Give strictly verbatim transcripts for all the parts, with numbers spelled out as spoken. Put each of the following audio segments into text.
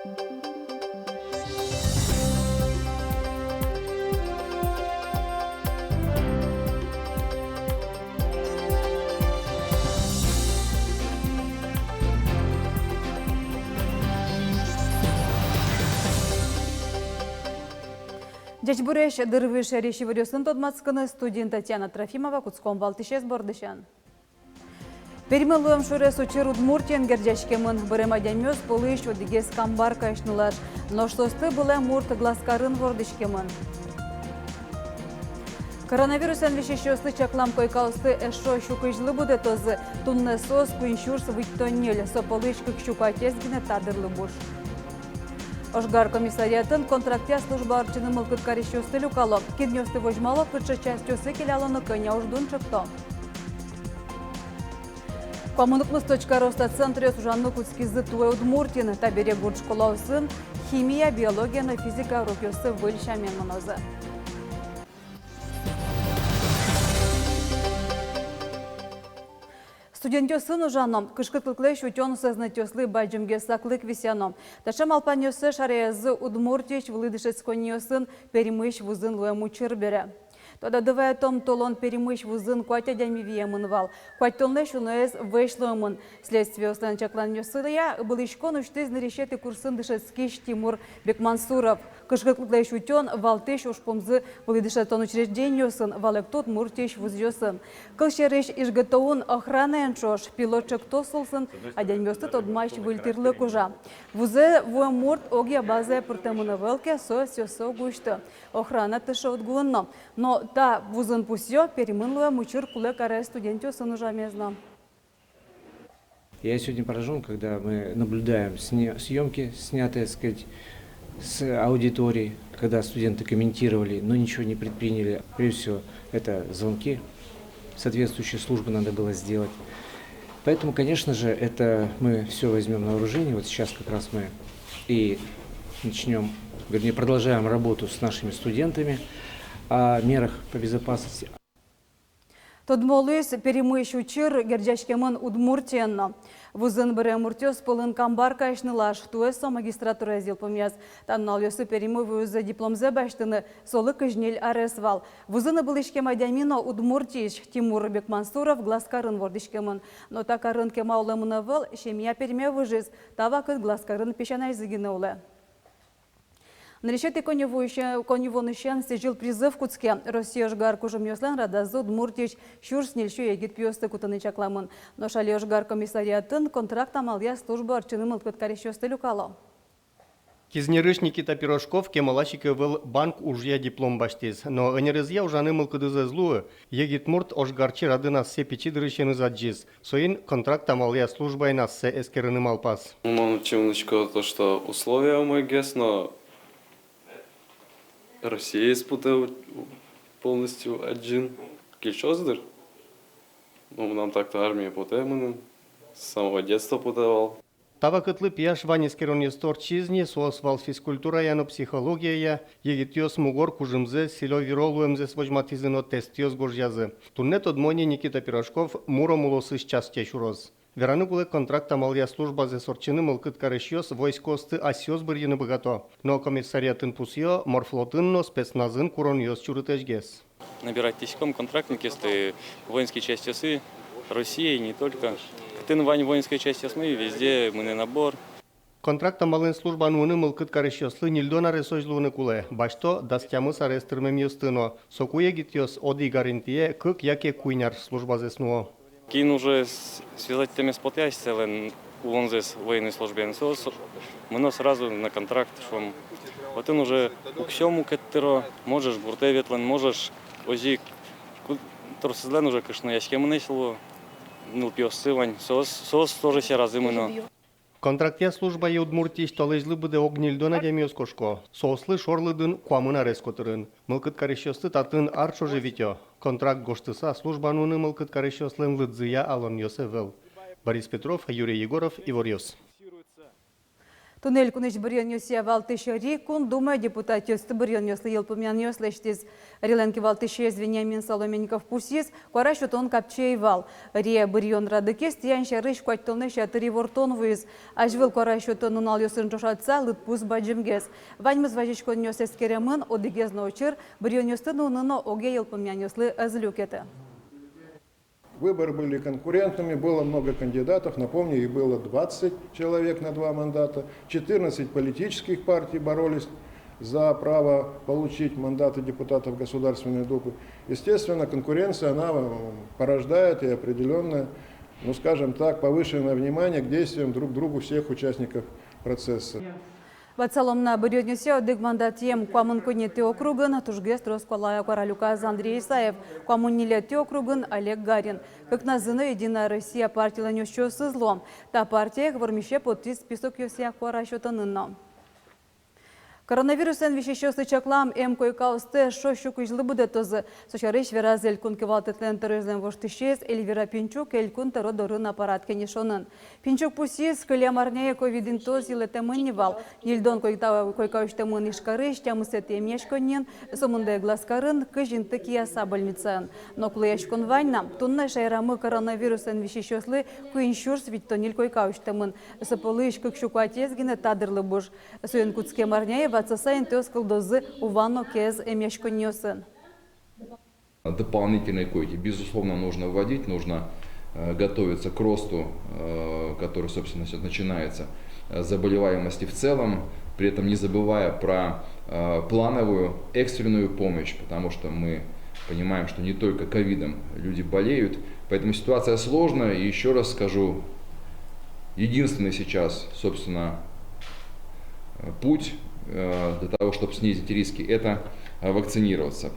Ӟечбуресь! Дыр вуиз шаерысь иворъёсын тодматскыны. Студиын Татьяна Трофимова. Кутском валтӥсез бордысен. Пермьын луэм шурес учыр Удмуртиен герӟаськемын. Бырем адямиос пӧлысь одӥгез Камбаркаысь нылаш. Нош соосты бырем мурт Глазкарын вордӥськемын. Коронавирусэн висисьёслы чаклам койкаосты эшшо сю кызьлы будэтозы. Туннэ соос куинь сюрс витьтон ньыль, со пӧлысь кык сю куатез гинэ та дырлы буш. Ожгар комиссариатын контрактъя служба ортчыны мылкыд карисьёсты люкало. Кинъёсты возьмало, кыӵе частьёсы келяло но кӧня уждун чакто. Куамын укмыс «Точка роста» центръёс ужаны кутскизы туэ Удмуртиын. Табере гурт школаосын химия, биология но физика урокъёссы выль сямен мынозы. Студентъёсын ужано, кышкытлыклэсь утён сӧзнэтъёслы бадӟымгес саклык висъяно. Таӵе малпанъёссэ шараязы Удмуртиысь вылӥ дышетсконниосын Пермьысь вузын луэм учыр бере. Тодады вайытом, толон Пермьысь вузын куать адями виемын вал. Куатьтонлэсь уноез вӧсь луэмын. Следствиослэн чакланъёссыя, ыбылӥськон усьтӥз нырысетӥ курсын дышетскись Тимур Бекмансуров. Кышкытлыклэсь утён — валтӥсь ужпумзы вылӥ дышетон учреждениосын, валэкто Удмуртиысь вузъёсын. Кылсярысь, ИжГТУ-ын охранаен ӵош пилот ӵектос улсын адямиосты тодмась выль тӥрлык ужа. Вузэ вуэм мурт огъя базае пыртэмын ӧвӧл ке, со ӧсъёссэ уг усьты. Охрана тырше УдГУын но. Но та вузын пусъё, Пермьын луэм учыр кулэ каре студентъёсын ужамез но. Я сегодня поражён, когда мы наблюдаем сня-, съёмки, снятые, так сказать, с аудитории, когда студенты комментировали, но ничего не предприняли. Прежде всего, это звонки. Соответствующие службы надо было сделать. Поэтому, конечно же, это мы всё возьмём на вооружение. Вот сейчас как раз мы и начнём, вернее, продолжаем работу с нашими студентами о мерах по безопасности. Тодмо луиз, Пермьысь учыр герӟаськемын Удмуртиен но. Вузын бырем муртъёс пӧлын Камбаркаысь нылаш, туэ со магистратураез йылпумъяз. Та нуналъёсы Пермь вуиз дипломзэ басьтыны, солы кызь ньыль арес вал. Вузын ыбылӥськем адями но Удмуртиысь, Тимур Бекмансуров Глазкарын вордӥськемын. Но та карын кема улэмын ӧвӧл, семья Перме выжиз, та вакыт Глазкарын песянайзы гинэ улэ. Нырысетӥ коньывуонысь-, коньывуонысен сӥзьыл призыв кутске. Россия ожгар кужымъёслэн радазы Удмуртиысь сюрс ньыльсю егит пиосты кутыны чакламын. Нош али ожгар комиссариатын контракт амалъя служба ортчыны мылкыд карисьёсты люкало. Кизнерысь Никита Пирожков кемалась ик ӧвӧл банк ужъя диплом басьтӥз. Но ӧнерезъя ужаны мылкыдыз ӧз луы. Егит мурт ожгарчи радын ассэ пичи дырысеныз адӟиз. Соин контракт амалъя службаын ассэ эскерыны малпаз. Мон отчы мынӥсько, то что условия умойгес, но Россиез потэ у-, полностью адӟыны кельшоз дыр. Ну, мынам так-то армие потэ мыным, с самого детства потэ вал. Та вакытлы пияш вань эскеронъёсты ортчиз ни, соос вал физкультурая но психологияя. Егитъёс мугор кужымзэс, сӥлё-виро луэмзэс возьматӥзы но тестъёс гожъязы. Туннэ тодмо ни, Никита Пирожков муромы улосысь часте сюроз. Вераны кулэ, контракт амалъя службазэс ортчыны мылкыд карисьёс войскоосты асьсэос бырйыны быгато. Но комиссариатын пусъё, морфлотын но спецназын куронъёс чурытэсьгес. Набирать тӥськом контрактникъёсты воинской частьёсы России, не только. Кытын вань воинской частьёсмы, везде мынэ набор. Контракт амалэн служба нуыны мылкыд карисьёслы ньыльдон аресозь луыны кулэ, басьто дас тямыс арес тырмемъёсты но. Соку егитъёс одӥг ар интые кык яке куинь ар службазэс нуо. Кин уже с-, связать тэмез потэ асьсэлэн улонзэс военной службаен, со, со мыно сразу на контракт, шуом. Отын уже уксё мукет тыро, можешь гуртэ ветлыны, можешь озьы ик ку-, тросэзлэн уже кышнояськемынэсь луо, нылпиоссы вань, соос, соос тоже сьӧразы мыно. Контрактъя службае Удмуртиысь толэзьлы быдэ ог ньыльдон адямиос кошко. Соослы шорлыдын куамын арес котырын. Мылкыд карисьёсты татын ар ӵоже витё. Контракт гожтыса, служба нуыны мылкыд карисьёслэн лыдзыя алонъёс ӧвӧл. Борис Петров, Юрий Егоров, «Иворъёс». Туннэ элькунысь быръёнъёсъя валтӥсь ӧри Кун Думае депутатъёсты быръёнъёслы йылпумъянъёс лэсьтӥз. Ӧрилэн кивалтӥсез Вениамин Соломенников пусйиз, куара сётон капчи ӧй вал. Ӧрие быръён радлыкез тӥян сярысь куатьтонлэсь ятыр ивортон вуиз. Азьвыл куара сётон нуналъёсын ӵошатыса, лыдпус бадӟымгес. Ваньмыз вазиськонъёс эскеремын, одӥгез но учыр быръёнъёсты нуыны но огъя йылпумъянъёслы ӧз люкеты. Выборы были конкурентными, было много кандидатов. Напомню, их было двадцать человек на два мандата. Четырнадцать политических партий боролись за право получить мандаты депутатов Государственной Думы. Естественно, конкуренция, она м, порождает и определенное, ну скажем так, повышенное внимание к действиям друг другу всех участников процесса. Ватсалом на, быръёнъёсъя одӥг мандатъем куамын куинетӥ округын тужгес трос куалае куара люказ Андрей Исаев, куамын ньылетӥ округын Олег Гарин. Кыкназы но «Единая Россия» партилэн ёзчиосыз луо. Та партия ик вормисе потӥз списокъёсъя куара сётонын но. Коронавирусэн висисьёслы чаклам эм койкаосты эшшо сю кызьлы будэтозы. Со сярысь вераз элькун кивалтэтлэн тӧроезлэн воштӥсез Эльвира Пинчук элькун тӧро дорын аппарат кенешонын. Пинчук пусйиз, кылем арняе ковид интыос йылэтэмын ни вал. Ньыльдон койка, койка усьтэмын Ижкарысь, тямысэтӥ эмъяськонниын, сомында Глазкарын, кызь инты Кияса больницаын. Но кулэяськон вань на. Туннэ шаерамы коронавирусэн висисьёслы куинь сюрс витьтон ньыль койка усьтэмын. Со пӧлысь кык сю куатез гинэ та дырлы буш. Соин кутскем арняе ватсаса интыос кылдозы Ува но Кез эмъяськонниосын. Дополнительные койки, безусловно, нужно вводить, нужно э, готовиться к росту, э, который, собственно, сейчас начинается, э, заболеваемости в целом, при этом не забывая про э, плановую экстренную помощь, потому что мы понимаем, что не только ковидом люди болеют, поэтому ситуация сложная. И еще раз скажу, единственный сейчас, собственно, э, путь э, для того, чтобы снизить риски, это э, вакцинироваться.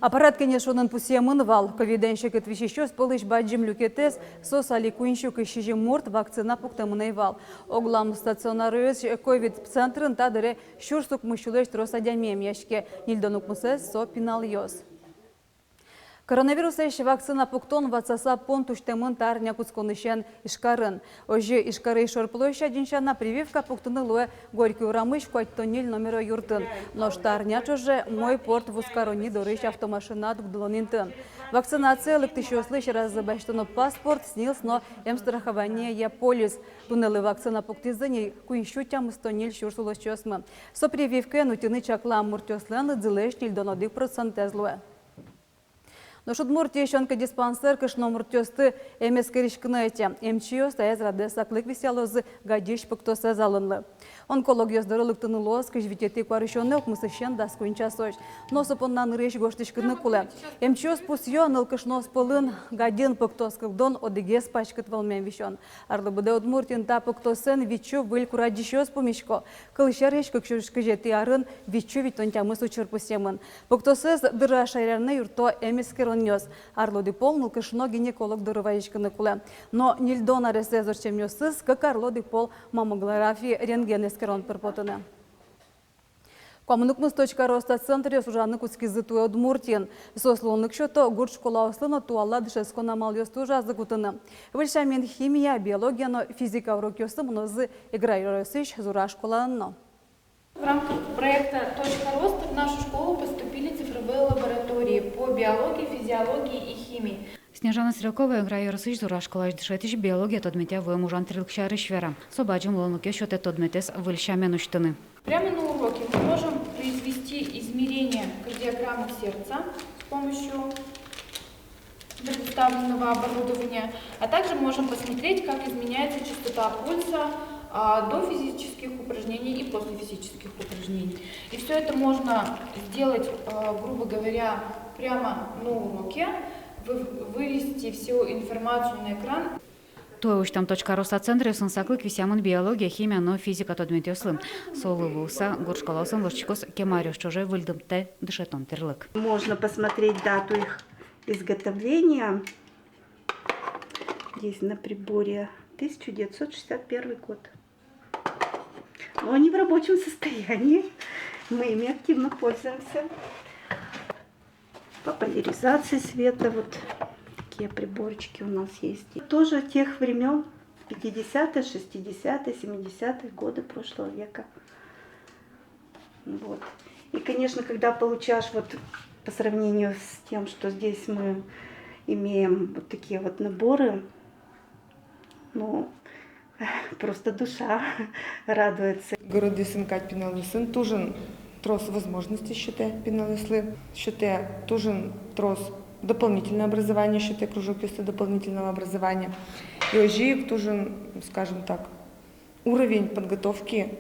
Аппарат кенешонын пусъемын вал, ковидэн секыт висисьёс пӧлысь бадӟым люкетэз, соос али куинь сю кызь сизьым мурт, вакцина пуктэмын ӧй вал. Оглом стационаръёс, ковид центрын та дыре сюрс укмыс сюлэсь трос адями эмъяське, ньыльдон укмысэз со пиналъёс. Коронавирусэсь вакцина пуктон ватсаса пункт усьтэмын та арня кутсконысен Ижкарын. Озьы Ижкарысь шор площадьын сяна прививка пуктыны луэ Горький урамысь куатьтон ньыль номеро юртын. Нош та арня ӵоже Мой порт вузкаронни дорысь автомашина дугдылон интыын. Вакцинацие лыктӥсьёслы сьӧразы басьтоно паспорт, снилс но эмстрахованиея полис. Туннэлы вакцина пуктӥзы ни куинь сю тямыстон ньыль сюрс улосчиосмы. Со прививкаен утьыны чаклам муртъёслэн лыдзылэсь ньыльдон одӥг процентэз луэ. Нош Удмуртиысь онкодиспансер кышномуртъёсты эмэскериськыны ӧте. Эмчиос таиз радэ саклык висъялозы гадьысь пыктосэз алонлы. Онкологъёс доры лыктыны луоз кызь витетӥ куарусёнэ укмысысен дас куинь часозь. Но со понна нырысь гожтӥськыны кулэ. Эмчиос пусъё, нылкышноос пӧлын гадьын пыктос кылдон одӥгез паськыт вӧлмем висён. Арлы быдэ Удмуртиын та пыктосэн витьсю выль курадӟисьёс пумисько. Кылсярысь, кык сюрс кызетӥ арын витьсю витьтон тямыс учыр пусъемын. Пыктосэз дыра шаеръя юртто эмэскеронъёс. Арлы одӥг пол нылкышно гинеколог доры вазиськыны кулэ. Но ньыльдон аресэз ортчемъёсыз кык арлы одӥг пол маммографи, рентген эскерон пыр потыны. Куамын укмыс «Точка роста» центръёс ужаны кутскизы туэ Удмуртиын. Соос луонлык сёто гурт школаослы но туала дышетскон амалъёсты ужазы кутыны. Выль сямен химия, биология но физика урокъёсы мынозы Эгра ёросысь Зура школаын но. В рамках проекта «Точка роста» в нашу школу поступили цифровые лаборатории по биологии, физиологии и химии. Снежана Стрелкова Эгра ёросысь Зура школаысь дышетӥсь биология тодметъя вуэм ужан тӥрлык сярысь вера. Со бадӟым луонлыкез сётэ тодметэз выль сямен усьтыны. Прямо на уроке мы можем произвести измерение кардиограммы сердца с помощью предоставленного оборудования, а также можем посмотреть, как изменяется частота пульса а, до физических упражнений и после физических упражнений. И все это можно сделать, а, грубо говоря, прямо на уроке, вы, вывести всю информацию на экран. Туэ усьтэм «Точка роста» центръёсын саклык висъямын биология, химия но физика тодметъёслы. Солы луыса гурт школаосын лэсьтӥськоз кема аръёс ӵоже выльдымтэ дышетон тӥрлык. Можно посмотреть дату их изготовления. Здесь на приборе тысяча девятьсот шестьдесят первый год. Но они в рабочем состоянии. Мы ими активно пользуемся. По поляризации света вот такие приборчики у нас есть. Тоже тех времен. Пятидесятые, шестидесятые, семидесятые годы прошлого века. Вот. И, конечно, когда получаешь вот по сравнению с тем, что здесь мы имеем вот такие вот наборы, ну, просто душа радуется. Городъёсын кадь пиналъёсын туж трос возможностей сётэ пиналъёслы, сётэ туж трос дополнительное образование, сётэ кружокъёсты дополнительного образования. И озьы ик туж, скажем так, уровень подготовки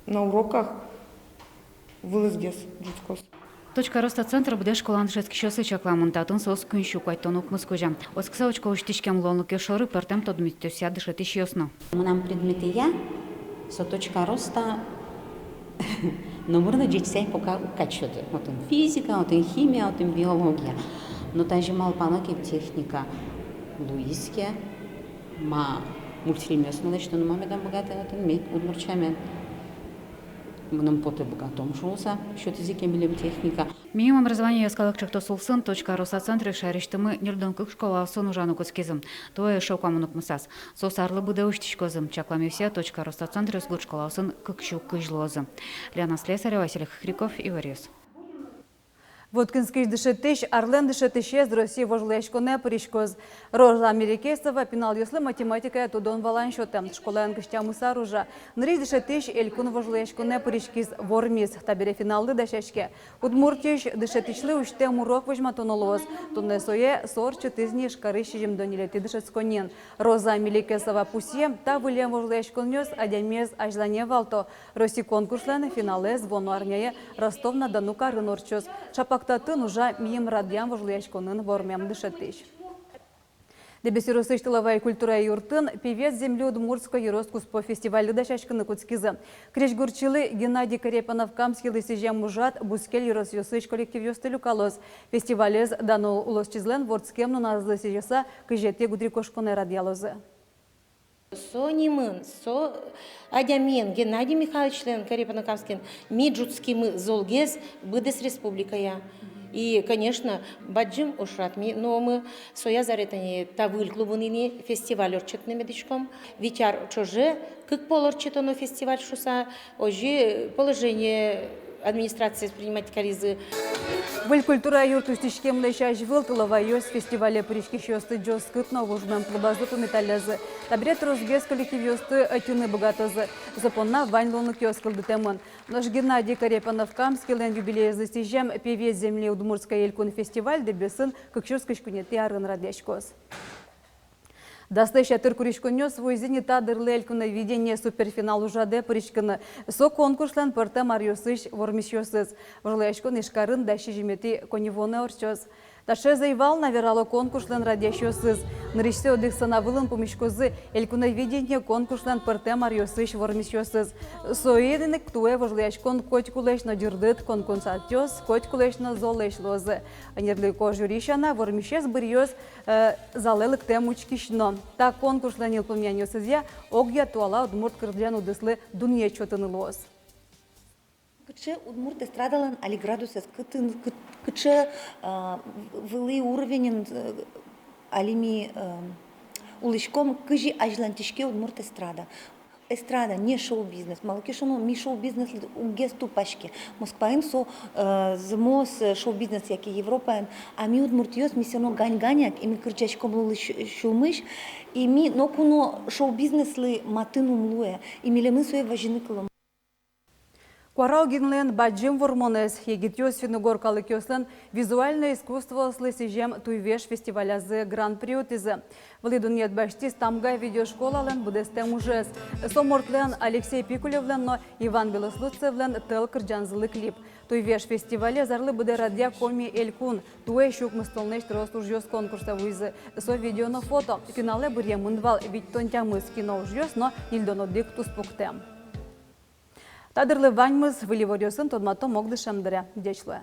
на уроках вылӥгес ӝутскоз. «Точка роста» центр быдэс школаын дышетскисьёслы чакламын. Татын соос куинь сю куатьтон укмыс кузя. Оскыса учко усьтӥськем луонлыкъёс шоры пӧртэм тодметъёсъя дышетӥсьёс но. Мынам предметъя со «Точка роста» номыр но ӟечсэ ай пока уг кадь сёты. Отын физика, отын химия, отын биология. Но тазьы малпано ке, техника луиз ке, ма мультфильмъёс но лэсьтоно, ма медам быгатэ отын мед удмурт сямен. Мыным потэ, быгатом шуыса, сётӥзы ке милем техника. «Миым образование» йӧскалык ӵектос улсын «Точка роста» центръёс шаерысьтымы ньыльдон кык школаосын ужаны кутскизы. Туэ эшшо куамын укмысаз. Соос арлы быдэ усьтӥськозы. Чакламъёсъя, «Точка роста» центръёс гурт школаосын кык сю кызь луозы. Лена Слесарева, Василий Хохряков, «Иворъёс». Воткинскысь дышетӥсь «Арлэн дышетӥсез» Россиысь вожвылъяськонэ пыриськоз. Роза Меликесова пиналъёслы математикая тодон-валан сётэ. Школаын кызь тямыс ар ужа. Нырысь дышетӥсь элькун вожвылъяськонэ пыриськиз, вормиз. Табере финаллы дасяське. Удмуртиысь дышетӥсьлы усьтэм урок возьматоно луоз. Туннэ сое со ортчытӥз ни Ижкарысь сизьымдон ньылетӥ дышетсконниын. Роза Меликесова пусъе, та выллем вожвылъяськонъёс адямиез азьлане валто. Росси конкурслэн финалэз вуоно арняе Ростов-на-Дону карын ортчоз. Чапак татын ужа «Миым радъям» вожвылъяськонын вормем дышетӥсь. Дэбес ёросысь Тыловай культура юртын «Певец земли Удмуртской» ёрос куспо фестивальлы дасяськыны кутскизы. Крезьгурчилы Геннадий Корепанов-Камскийлы сӥзем ужрад бускель ёросъёсысь коллективъёсты люкалоз. Фестивалез дано улосчизлэн вордскем нуназлы сӥзьыса кызетӥ гудырикошконэ радъялозы. Со нимын, со адямиен, Геннадий Михайловичлэн Корепанов-Камскиен ми ӝутскимы золгес быдэс республикая. И, конечно, бадӟым ужрад ми нуомы, соя заря тани та выль клубын ини фестиваль ортчытыны медӥськом. Вить ар ӵоже кык пол ортчытоно фестиваль шуыса, озьы положение администрациез принимать каризы. Выль культура юрт усьтӥськемлэсь азьвыл тыловайёс фестивале пыриськисьёсты ӟоскыт но вужмем клубазы пумиталлязы. Табере тросгес коллективъёсты ӧтьыны быгатозы. Со понна вань луонлыкъёс кылдытэмын. Нош Геннадий Корепанов-Камскийлэн юбилеезлы сӥзем «Певец земли Удмуртской» элькун фестиваль Дэбесын кык сюрс кызь куинетӥ арын радъяськоз. Даслэсь ятыр куриськонъёс вуизы ни та дырлы «Элькуновидение» суперфинал ужрадэ пыриськыны. Со конкурслэн пӧртэм аръёсысь вормисьёсыз. Вожвылъяськон Ижкарын дас сизьыметӥ коньывуонэ ортчоз. Таӵеез ӧй вал на, верало конкурслэн радъясьёсыз. Нырысьсэ одӥг сцена вылын пумиськозы «Элькуновидение» конкурслэн пӧртэм аръёсысь вормисьёсыз. Соин ик туэ вожвылъяськон котькулэсь но ӟырдыт, конкурсантъёс котькулэсь но золэсь луозы. Ӧнерлыко жюри сяна, вормисез быръёз э, залэ лыктэм учкись но. Та конкурслэн йылпумъянъёсызъя огъя туала удмурт кырӟан удыслы дунъет сётыны луоз. Кыӵе удмурт эстрадалэн али градусэз, кытын, кыт-, кыӵе, а, в-, вылӥ уровеньын, э, али ми, э, улӥськом, кызьы азьлантӥське удмурт эстрада. Эстрада, не шоу-бизнес. Малы ке шуоно, ми шоу-бизнеслы уггес тупаське. Москваын со, э, зэмос, э, шоу-бизнес яке Европаын. А ми, удмуртъёс, ми всё равно гань-ганяк, и ми кырӟаськом лулысь сю-, сюлмысь, и ми ноку но шоу-бизнеслы матын ум луэ, и милемын сое вазьыны кылом. Куараугинлэн бадӟым вормонэз, егитъёс финн-угор калыкъёслэн визуальной искусствоослы сӥзем «Туйвеш» фестивалязы гран-при утӥзы. Вылӥ дунъет басьтӥз «Тамга» видеошколалэн быдэстэм ужез. Со муртлэн, Алексей Пикулевлэн но Иван Белослудцевлэн «Тӧл» кырӟанзылы клип. «Туйвеш» фестивалез арлы быдэ радъя Коми элькун. Туэ сю укмыстонлэсь трос ужъёс конкурсэ вуизы. Со видео но фото. Финалэ быръемын вал витьтон тямыс киноужъёс но ньыльдон одӥг туспуктэм. Та дырлы ваньмыз. Выль иворъёсын тодматом огдышем дыре. Ӟеч луэ.